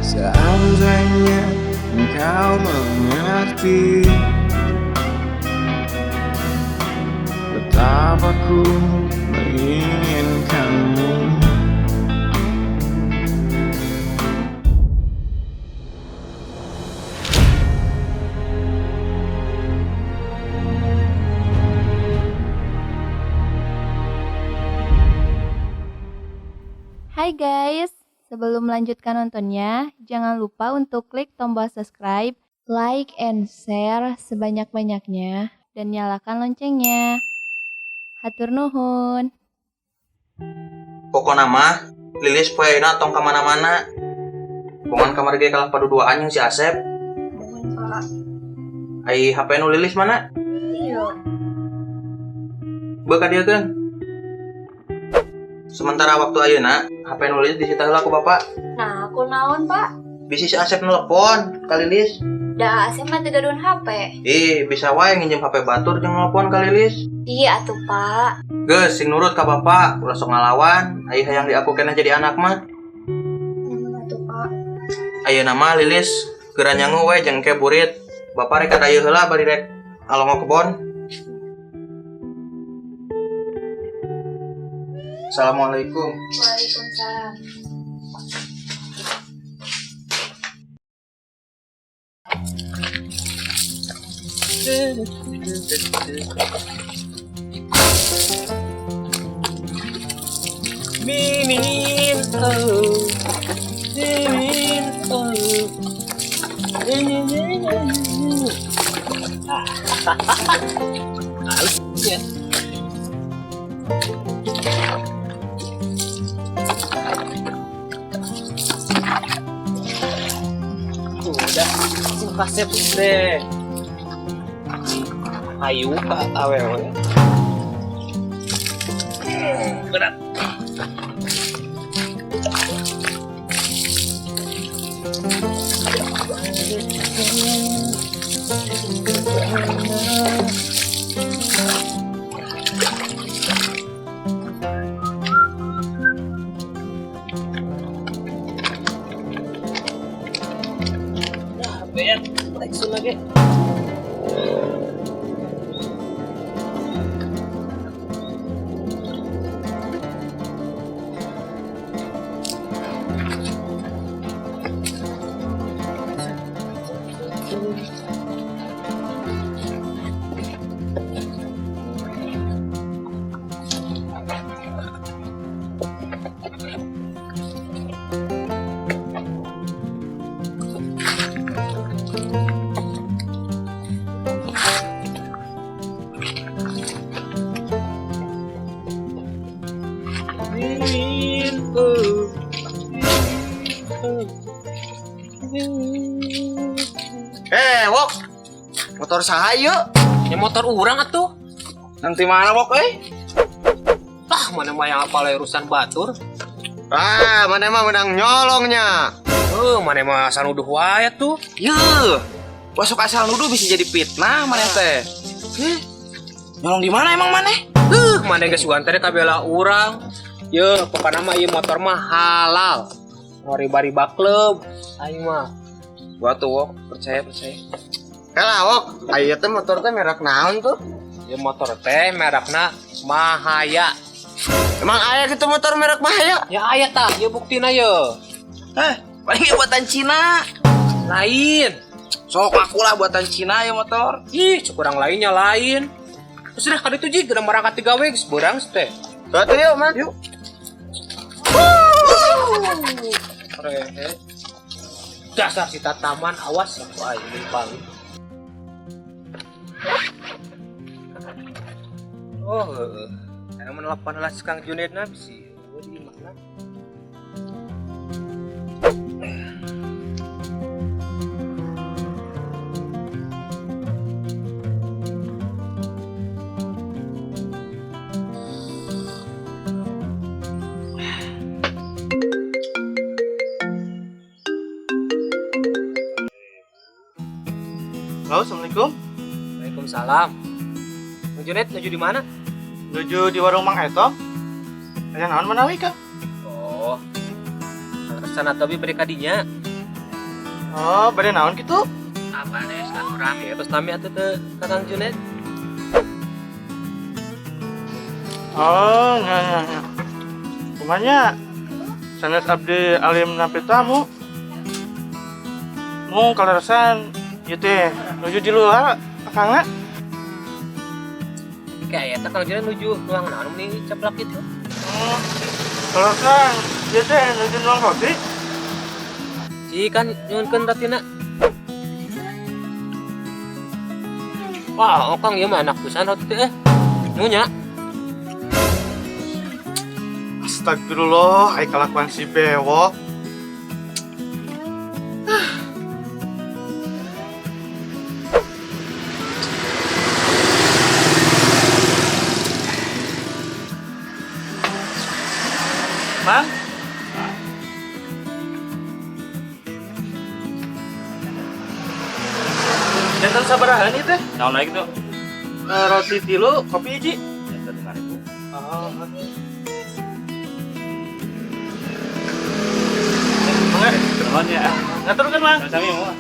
Seandainya engkau mengerti betapa ku menginginkanmu. Hai guys, sebelum melanjutkan nontonnya, jangan lupa untuk klik tombol subscribe, like, and share sebanyak-banyaknya, dan nyalakan loncengnya. Hatur nuhun. Pokona mah Lilis poe ayeuna tong ka mana-mana. Bongan kamari ge kalah paduduaan jeung si Asep. Mohon, Pak. Ai HP nu Lilis mana? Iya. Beuh ka dieu keun. Sementara waktu ayeuna HP nu Lilis disita heula ku bapak. Nah, aku naon, Pak? Bisi si Asep nelpon ka Lilis. Da Asep mah teu gaduhan HP. Ih, bisa wae nginjem HP batur jeung nelpon ka Lilis. Iya atuh, Pak. Geus sing nurut ka bapak, ulah sok ngalawan. Ai hayang diaku keneh jadi anak mah. Mohon atuh, Pak. Ayeuna mah Lilis geura nyangu we jeung ke burit. Bapak rek ka dieu heula bari rek alongo kebon. Assalamualaikum. Waalaikumsalam. Mimin oh, mimin oh, halus ya. Udah, sing kasep deh. Ayu ka awewe. Berat. Nah, beat, langsung lagi. Mimin oh, mimin. Wok. Motor saha ieu? Ya motor urang atuh. Nanti mana wok euy? Ah, mana mah yang apal urusan batur. Ah, mana mah menang nyolongnya. Mana mah asal nuduh wae tuh. Yeuh. Masuk asal nuduh bisa jadi fitnah mana teh. Nyolong di mana emang maneh? Mana geus sugan teh kabela urang. Yeuh, pokona mah ieu motor mah halal. Mau riba-riba klub aing mah. Gua tuh wok, percaya percaya. Kalah wok, aya teh motor teh merek naon tuh? Ieu motor teh merekna Mahaya. Emang aya gitu motor merek Mahaya? Ya aya tah, ieu buktina ye. Hah, paling ieu buatan Cina. Lain. Sok aku lah buatan Cina ya motor. Ih, kurang lainnya lain. Terus dah kali itu ji, geura marangkat tiga we geus beurang teh. Tuh yuk, man. Yuk. Rehe. Dasar si tataman awas ya ku aing bang. Oh, heeh. Aya menelpon lah si Kang Junedna bisi. Eueuh di imahna. Halo, assalamualaikum. Waalaikumsalam. Kang Juned nuju di mana? Nuju di warung Mang Etom. Aya naon manawi, Kang? Oh. Sana tobi beri kadinya. Oh, bade naon kitu? Apa deh silaturahmi terus nami atuh teu ka Kang Junet. Oh, nya nya nya. Kumanya sanes abdi alim nampi tamu. Mung kaleresan ieu teh nuju di luar akangna. Kayak aya teh Kang Junet nuju nuang naon meni ceplak kitu. Kaleresan ieu teh nuju nuang roti. Ci kan nyuhunkeun rotina. Wah, oh Kang ieu mah enak pisan roti teh. Nunya. Astagfirullah, ai kalakuan si bewok. Mang? Jantan sabarahan ieu teh? Naon lagi tuh? Roti tilu, kopi hiji. Jantan 5.000. Oh. Mangga. Nuhun ya. Ngaturkeun, Mang. Sami mau.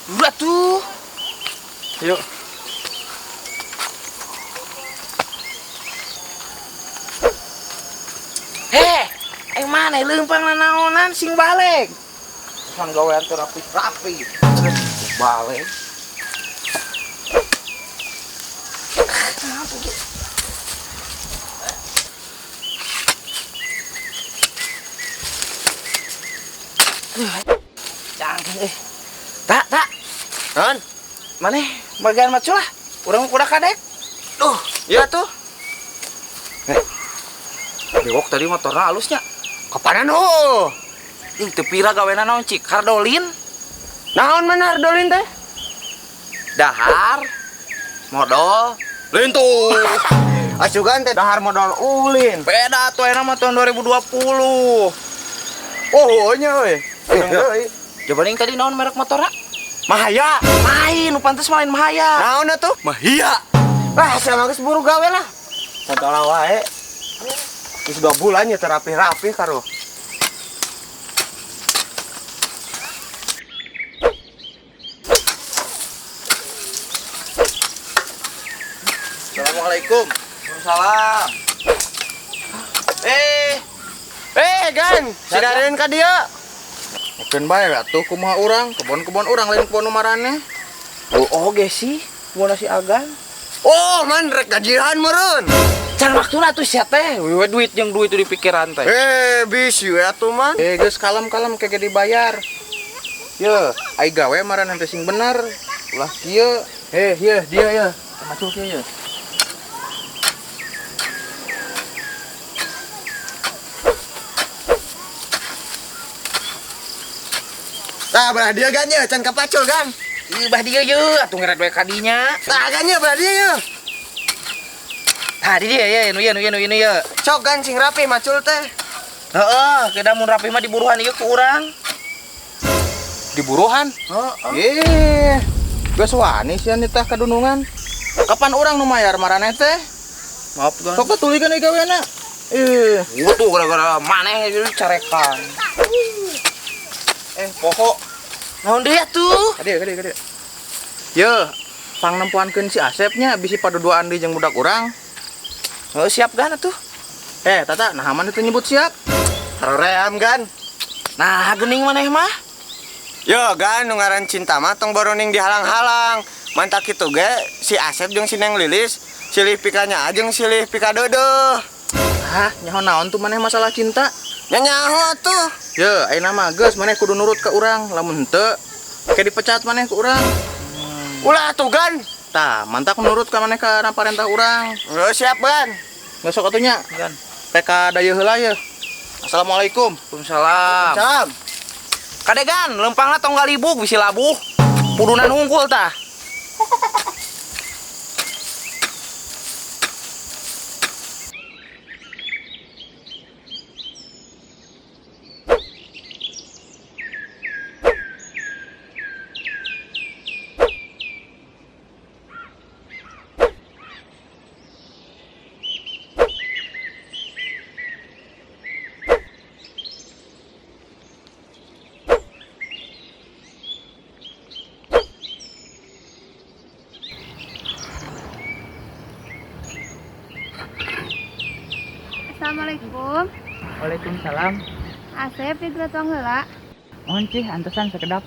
Udah tuh. Yuk. Heh, mana leumpang nanaonan sing balik. Sang gawean teh rapi-rapi. Balik. Canggih. Tak, tak. Naon? Maneh bagian macul lah. Urang kuda kadek. Duh, iya tuh. Bewok tadi motorna halusnya. Kapanan heuh? Ih, teu pira gawena naon cik? Hardolin. Naon mana hardolin teh? Dahar. Modal. Lain tuh. Asugan teh dahar modal ulin. Beda atuh ayeuna mah tahun 2020. Oh, nya euy. Euy. Coba ning tadi naon merek motorna? Mahaya. Lain, nu pantes mah lain Mahaya. Naon atuh? Mahia. Lah, sia mah geus buru gawe lah. Santola wae. Geus 2 bulan ya terapi-rapi karo. Assalamualaikum. Waalaikumsalam. Gan, sidareun ka dieu. Mungkin bae atuh kumaha urang, kebon-kebon urang lain kebon nu maraneh. Oh, oge sih, kebon si Agan. Oh, man rek gajian meureun. Can waktuna atuh sia teh, we duit jeung duit di pikiran teh. Bisi we atuh man. Geus kalem-kalem kege dibayar. Ye, ai gawe maraneh teh sing bener. Ulah kieu. Ye, dia ye. Macul kieu ye. Tah, belah dia gan ye, can kapacul gan. Ih, bah dia ye, atuh ngeret we ka dinya. Tah gan ye, belah dia ye. Tah di dia ye, nu ye nu ye nu ye. Sok gan sing rapi macul teh. Heeh, kita mun rapi mah diburuhan ieu ku urang. Diburuhan? Heeh. Ih, geus wani sia nitah kadunungan. Kapan urang nu mayar maraneh teh? Maaf gan. Sok tulikeun ieu gawena. Ih, gua tuh gara-gara maneh jadi carekan. Pokok. Naon deui atuh? Kadieu, kadieu, kadieu. Ye, pang nempuankeun si Asepnya bisi paduduaan deui jeung budak urang. Oh, siap gan atuh. Tata, nah mana teu nyebut siap? Haroream gan. Nah, geuning maneh mah. Yo, gan nu ngaran cinta mah tong boroning dihalang-halang. Mantak kitu ge si Asep jeung si Neng Lilis silih pikanya jeung silih pikadeudeuh. Hah, nyaho naon tuh maneh masalah cinta? Nya nyaho atuh. Ye, ayeuna mah geus maneh kudu nurut ka urang, lamun henteu ke dipecat maneh ku urang. Ulah atuh gan. Tah, mantak nurut ka maneh ka parentah urang. Heuh, siap gan. Geus sok atuh nya. Gan. PK dayeuh heula ye. Assalamualaikum. Waalaikumsalam. Salam. Kadegan, lempangna tong galibug bisi labuh. Pudunan unggul tah. Assalamualaikum. Waalaikumsalam. Asep di tuang heula. Mohon Cih, antesan sekedap.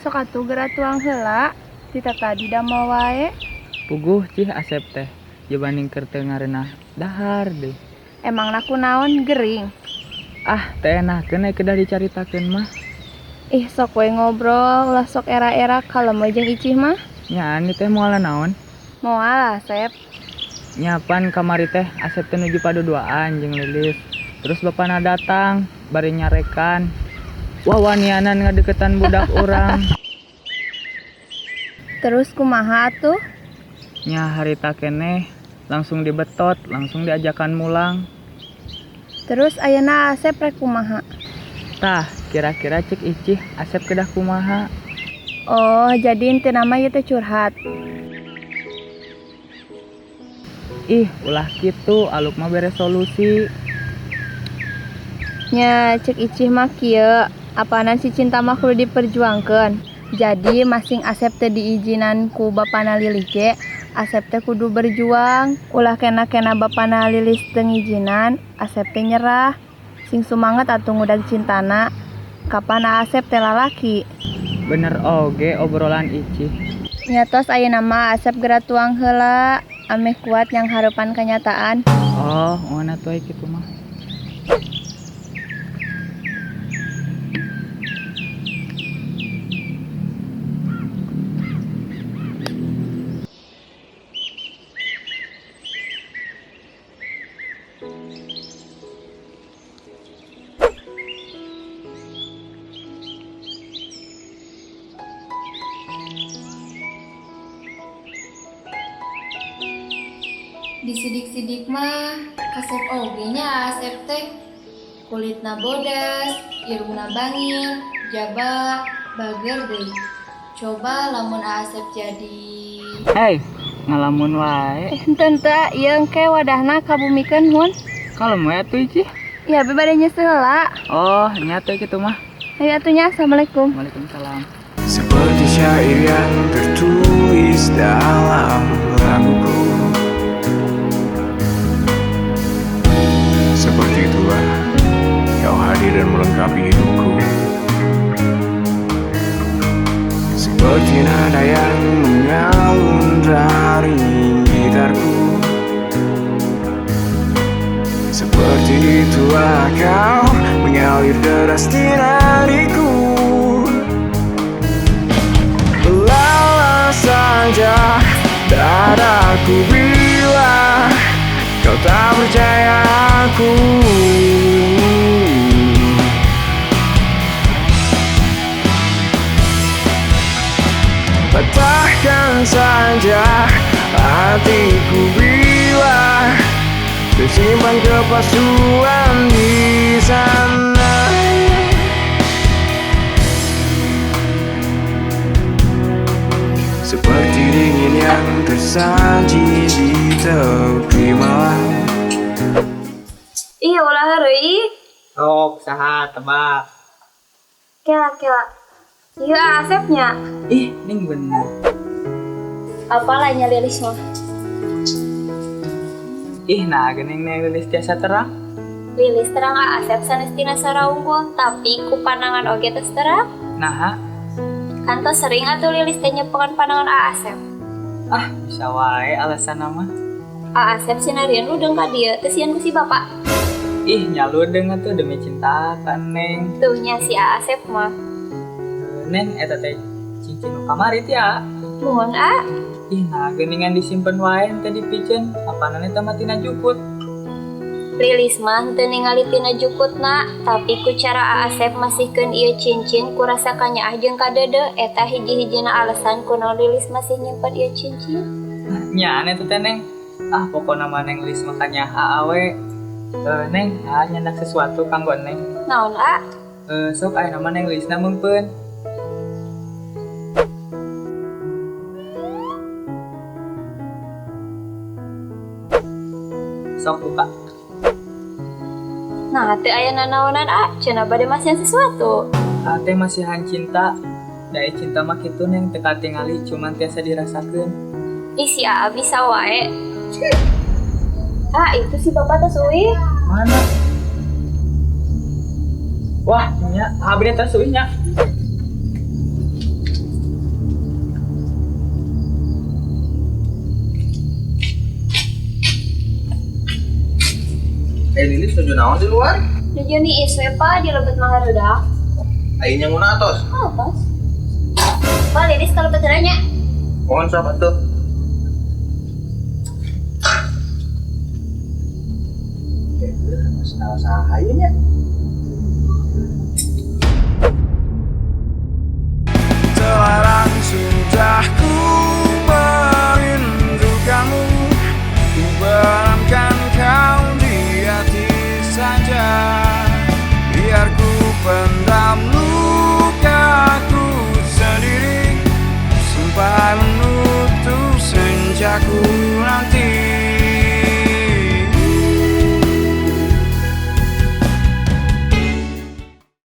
Sok atuh geura tuang heula. Tita tadi damel wae. Puguh Cih Asep teh, dibanding keur teu ngareunah dahar deh. Emangna kunaon gering? Ah, teh enakeun aya kedah dicaritakeun mah. Ih, sok we ngobrol, ulah sok era-era kalem we jeung Icih mah. Nya ani teh moal naon? Moal Asep. Nya pan kamari teh Asep teh nuju paduduaan jeung Lilis. Terus bapana datang bari nyarekan. Wah, wanianan ngadeketan budak urang. Terus kumaha atuh? Nya harita keneh langsung dibetot, langsung diajakan mulang. Terus ayeuna Asep rek kumaha? Tah, kira-kira cek Icih Asep kedah kumaha? Oh, jadi intina mah ieu teh curhat. Ih, ulah kitu, aluk mah bere solusi. Nya cek Icih mah kieu, apanan si cinta mah kudu diperjuangkeun. Jadi masing Asep teh diizinan ku bapana Lilis ge, Asep teh kudu berjuang. Ulah kena-kena bapana Lilis teu ngijinan, Asep teh nyerah. Sing sumanget atuh ngudag cintana. Kapan Asep teh lalaki? Bener oge obrolan Icih. Nya tos ayeuna mah Asep geura tuang heula, ameh kuat yang harepan kenyataan. Oh, ngeunah atuh aya kitu mah. Disidik-sidik mah kasep oge nya Asep teh. Kulitna bodas, irungna bangir, jaba, bager deui. Coba lamun Asep jadi. Hei, ngalamun wae. Henteu teu, ieu engke wadahna kabumikeun hun. Kalem we atuh Icih. Ya be bade nyeuseuh heula. Oh, nya teh kitu mah. Hayu atuh nya, assalamualaikum. Waalaikumsalam. Seperti syair yang tertulis dalam laguku. Seperti itulah kau hadir dan melengkapi hidupku. Seperti nada yang mengalun dari gitarku. Seperti itulah kau mengalir deras di nadiku. Lelah saja dadaku bila kau tak percaya aku. Patahkan saja hatiku bila tersimpan kepalsuan di sana. Seperti dingin yang tersaji di tepi malam. Ih, ulah heureuy. Sok, saha tebak. Kela kela. Ieu Asepnya. Ih, ning bener. Apalah nya Lilis mah. Ih, nah geuning Neng Lilis tiasa terang. Lilis terang Asep sanes tina sora unggul, tapi ku pandangan oge tos terang. Naha? Kantos sering atuh Lilis teh nyepengan pandangan Asep. Ah, bisa wae alasanna mah. Asep sinarieun ludeng ka dieu, teu sieun ku si bapak. Ih, nya ludeng atuh demi cinta ka Neng. Tuh nya si Asep mah. Neng, eta teh cincin nu kamari teh, A. Nuhun, A. Ih, nah geuningan disimpen wae henteu dipiceun, apanan eta mah tina jukut. Lilis mah henteu ningali tina jukutna, tapi ku cara Asep masihkeun ieu cincin kurasa kanyaah jeung kadeudeung, eta hiji-hijina alasan kunaon Lilis masih nyimpen ieu cincin. Nya eta teh Neng. Ah, pokona mah Neng Lilis mah kanyaah we. Neng, ah nyandak sesuatu kanggo Neng. Naon, A? Sok aya nama Neng Lilisna meumpeun. Sok buka. Nah, teu aya nanaonan ah, cenah bade masihan sesuatu. Ate masihan cinta. Da cinta mah kitu, Neng, teu katingali, cuman tiasa dirasakeun. Ih, si Aa bisa wae. Ah, itu si bapak tos uih. Mana? Wah, nya, abdi tos uih nya. Eh, Lilis nuju naon di luar? Nuju niis we, Pa, di lebet mah harudak. Aing nyanguna atos. Oh, tos. Pa, Lilis ka lebet nya. Mohon sok atuh. Eh, salah saha ieu nya? Terlarang sudah ku merindukanmu. Ku benamkan kau di hati saja.